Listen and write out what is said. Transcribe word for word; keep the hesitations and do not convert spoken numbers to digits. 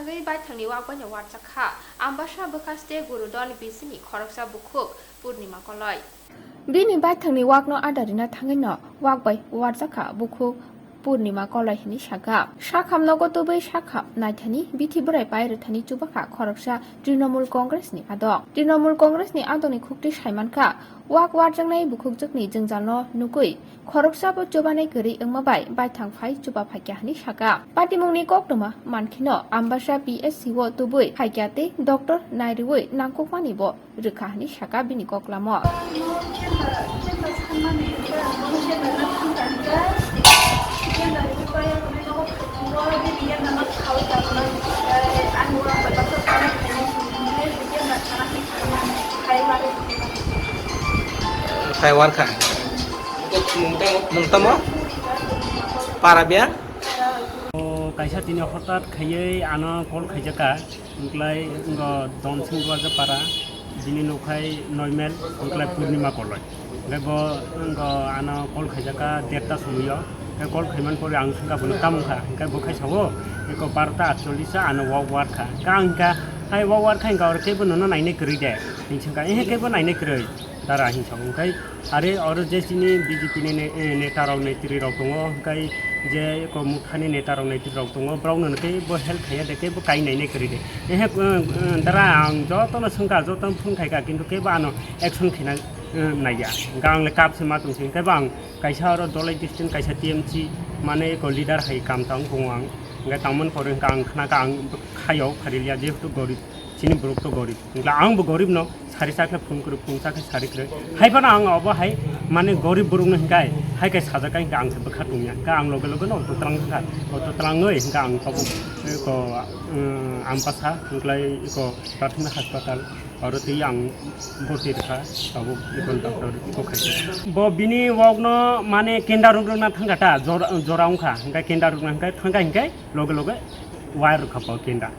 Bagwi baithangni wak bai no warjak kha Ambasa bwkhaste Gurudon bisini khoroksa bukhuk Purnima Koloi. Bini baithangni wakno ada rina thangwi no wak bai warjak kha bukhuk Purnima Koloi hwnwi sakha. Sakham nogo tubui sakham naithani bithi bwrai pai rwthani chubakha khoroksa Trinamool Congress ni adong. Trinamool Congress ni adongni khukti saimankha, wak warjaknai bukhukjwkni jwngjalno nukwi khoroksa bo chubanai kwrwi wngma bai baithang phai chuba phaikya hwnwi sakha. Patimungni koktwma mankhino Ambasa P S C o tubui phaikya tei doctor nairwui nangkukmani bo rwkha hwnwi sakha bini koklamo. Taiwan kha. Mung tamo? Para biya? O kaisa tini hotat khaiwi ano call khaijaka. Wngklai wngkha Donsing Duaja para, bini nukhai Noimel, wngklai Purnima Koloi. Hingke bo wngkha ano call khaijaka derta somoyo. Hingke call khaiman pore ang swngkha bono tamo wngkha, hingke bo khai sao, eko barota atchollis ano wak warkha. Hingke ang hingka, hai wak warkha hingka oro kebo nono nainai kwrwi de, hing swngkha, ehe kebo nainai kwrwi, dara hing sao. Hingke are oro je chini B J P ni ne-, eh, neta rok, netri rok tongo, hingke je eko muthani neta rok, netri rok tongo, borok no tei bo help khaiya de, tei bo kai nainai kwrwi de. Ehe, eh, eh, dara ang joto no swngkha, joto no phone khaikha, kintu kebo ano action khaina, eh, naiya. Hingke ang le kap se ma tong se, hingke bo ang kaisa oro Dholai district kaisa T M C mane eko leader hai kam tang tongo ang. Hingke tangmani pore hingke ang khnakha ang khayo khariliya, jehetu gorib, chini borok to gorib. Hingke ang bo gorib no, sari sakle phone kwrwi, phone sakhe sari kwrwi. Hai phano ang obo hai, mane gorib borok no hingkai, hai khe sajak hingke ang se bwkha tongya. Hingke ang loge loge no auto twlang kha, auto twlangwi hingke ang tabuk ko, um, Ambasa, hingklai ko Prathomik Hospital, aro tei ang borti rwkha, tabuk ikon doctor iko khaikhe. Bo bini wok no mane kenda ruk rwna thangkha ta, jora, jora wngkha, hingke kenda rukna hingke thangkha hingke loge loge wire rwkha bo kenda.